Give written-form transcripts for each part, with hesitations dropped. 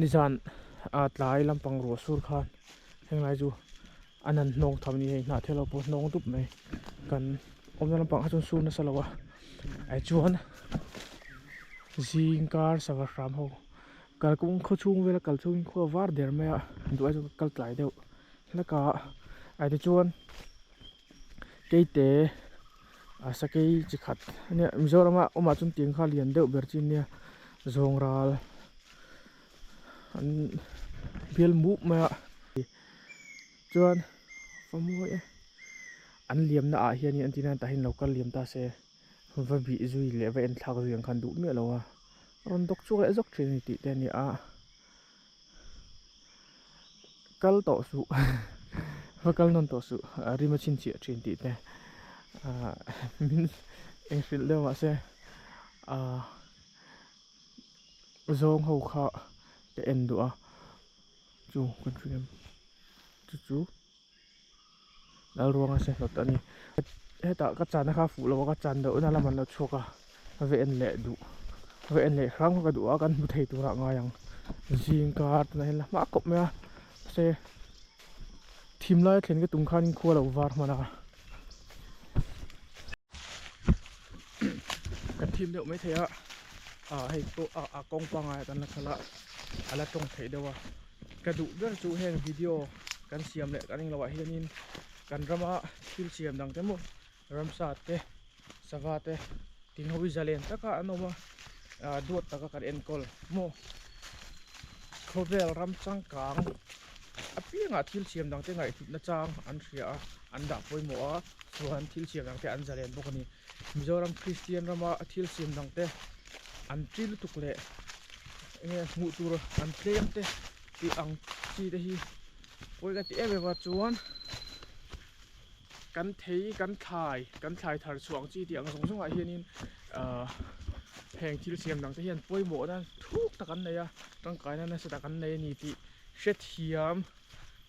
Nizan a tlai lampang ruah sur khan henglai chu an han hnawng tham a ni hei hnah thel ho pawh hnawng dup mai kan awmna lampang kha chuan sur nasa lo a ah chuan zing kar sava hram ho kalkawng khaw chhung vela kal chungin khua var der mai a duh ai chuan ka kal tlai deuh hlek a ah tichuan keite a sakei chi khat ania Mizoram a awmah chuan tiang kha lian deuh ber chi ania zawng ral an bial mup mai a chuan va mawi e an liamna ah hianin an tihna tah hian lo kal liam ta se va bih zui leh va en thlak zui ang khan duh miah lo a rawn dawk chhuak leh zawk thin a ni tih te a ni a kal tawh suh va kal nawn tawh suh a rim a chhinchhiah thin tih te ah min enghrilh deuh mahse ah zawng ho kha ka en duh a chu kan hria em chu chu Lalruanga se hlawt a ni hetah ka chan kha fuh lo a ka chan deuh na lam an lo chhuak a va en leh duh va en leh hrang ka duh a kan hmu thei turah ngai ang zing kar tunah hian la hma kawp mai a mahse thim lai a thlen ka tum khanin khua lo var hman a kan thim deuh maithei a ah hei pawh a kawng pangai ah kan la kal a a la tawng theih deuh a. Ka duh ber chu heng video kan siam leh kan englo ah hianin kan rama thil siam dang te maw ramsa te sava te tin ho hi zalen taka an awm a ah duat taka kan enkawl maw khawvel ram changkang apiangah thil siam dang te ngaihthutna chang an hria a an dah pawimawh a chuan thil siam dang te an zalen bawk a ni Mizoram Kristian rama thil siam dang te an ṭi lutuk leh enge hmuh tur an tlem te tih ang chi te hi pawi ka ti em em a chuan kan thei kan thlai kan thlai thar chhuah ang chi tih ang zawng zawng ah hianin ahh heng thil siam dang te hian pawimawh na thuk tak an nei a tangkaina nasa tak an nei a ni tih hrethiam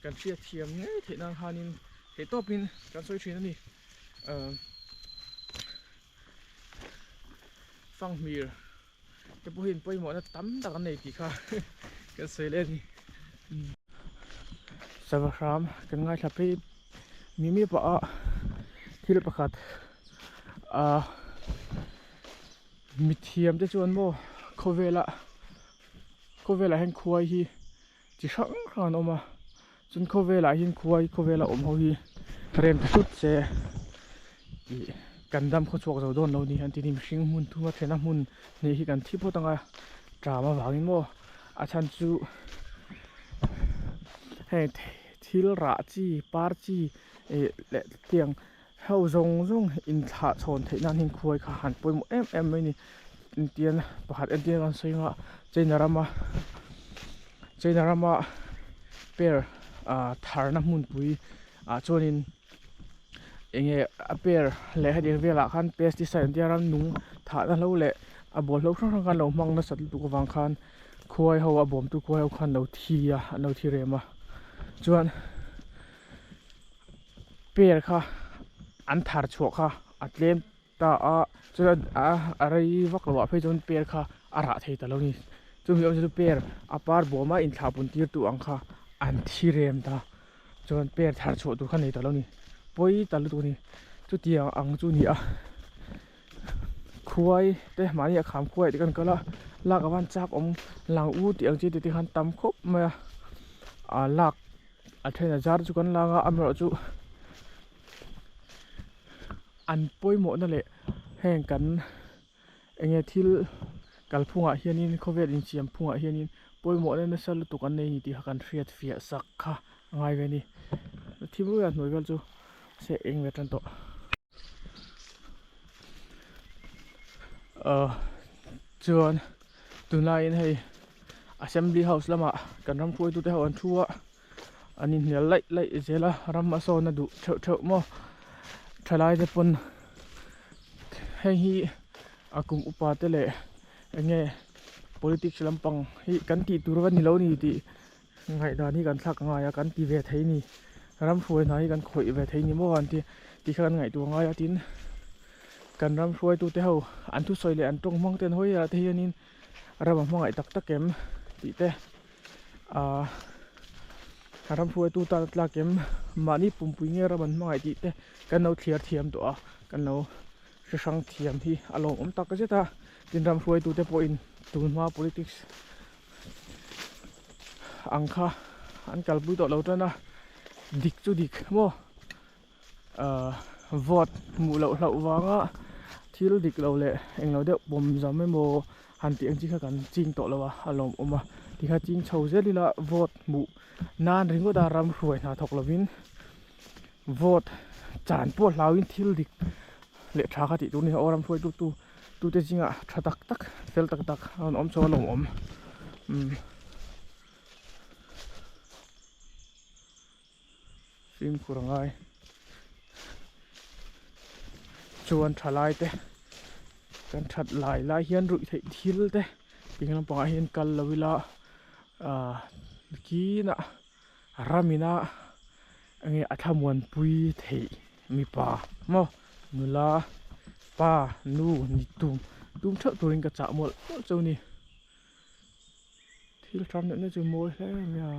kan hriatthiam ngei theih nan khanin theihtawpin kan sawi thin a ni. Ahh fanghmir te pawhin pawimawhna tam tak an nei tih kha kan sawi leh a ni. Sava hram kan ngaithla phei mi mi pah a thil pakhat ah mithiam te chuan maw khawvela khawvelah hian khuai hi chi hrang hrang an awm a chuan khawvelah hian khuai khawvela awm ho hi rem ta hrut se ih kan dam khaw chhuak zo dawn lo ni an ti ni mihring hmun thuma thena hmun hnih hi kan thi phawt ang a tram avangin maw a chhan chu heng thil rah chi par chi ih leh tiang ho zawng zawng inthlah chhawn theih nan hian khuai kha han pawimawh em em mai a ni engtiang pakhat entir kan sawi anga china rama china rama per ah tharna hmunpui ah chuanin enge a per leh hetiang velah khan pesticide an tia ramnung thahna hlo leh a bawlhlo hrang hrang khan lo hmang nasat lutuk avang khan khuai ho a bawmtu khuai ho khan lo thi a an lo thi rem a chuan per kha an thar chhuah kha a tlem ta a chuan a a rei vak loh ah phei chuan per kha a rah thei ta lo a ni chumi awmzia chu per a par bawm a inthlah pun tir tu ang kha an thi rem ta chuan per thar chhuah tur kha nei ta lo a ni pawi ta lutuk a ni chutiang ang chu a ni a khuai te mahni a kham khuai te kan kal a lak avan chak awm lang u tih ang chi te te khan tam khawp mai a ah lak. A then a zar chu kan lang a amaherawhchu an pawimawhna leh heng kan enge thil kalphungah hianin khawvel insiam phungah hianin pawimawhna nasa lutuk an nei a ni tih kha kan hriat fiah sak kha a ngai ve a ni thim ruai a hnuai vel chu se eng ve tan tawh. Ahh chuan tunlaiin hei assembly house lamah kan ram hruaitute ho an thu a an inhnial laih laih zel a ram a sawn a duh theuh theuh maw thalai te pawn heng hi a kum upa te leh eng nge politics lampang hi kan tih tur va ni lo ni tih ngaihdan hi kan thlak angai a kan ti ve thei ni ram hruai hna hi kan khawih ve thei ni maw an ti tih kha kan ngaihtuah angai a tin kan ram hruaitute ho an thusawi leh an tawng hmang te an hawi ah te hianin ram a hmangaih tak tak em tih te ahh ram hruaitu tan a tlak em mahni pumpui nge ram an hmangaih tih te kan lo thliar thiam tawh a kan lo hre hrang thiam hi a lawmawm tak zet a tin ram hruaitute pawhin tunhma politics ang kha an kalpui tawh lo tan a dik chu dik maw ahh vote hmuh loh hlauh vanga thil dik lo leh englo deuh pawm zam emaw han tih ang chi kha kan ching tawh lo a a lawmawm a tikha ching chho zel ila vote hmuh nan ringawt a ram hruai hna thawk lovin vote chan pawh hlauhin thil dik leh tha kha tih tur a ni a aw ram hruaitu tu tute zingah tha tak tak fel tak tak a rawn awm chho a lawmawm umm. Fimkhur a ngai chuan thalai te kan that lai lai hian ruih theih thil te ding lampangah hian kal lo ila ah kinah ramina enge a thlamuanpui theih mipa maw nula pa nu ni tum tum theuh turin ka chah mawlh mawlh chu a ni thil ṭha neuh neuh chu mawi hle mai a.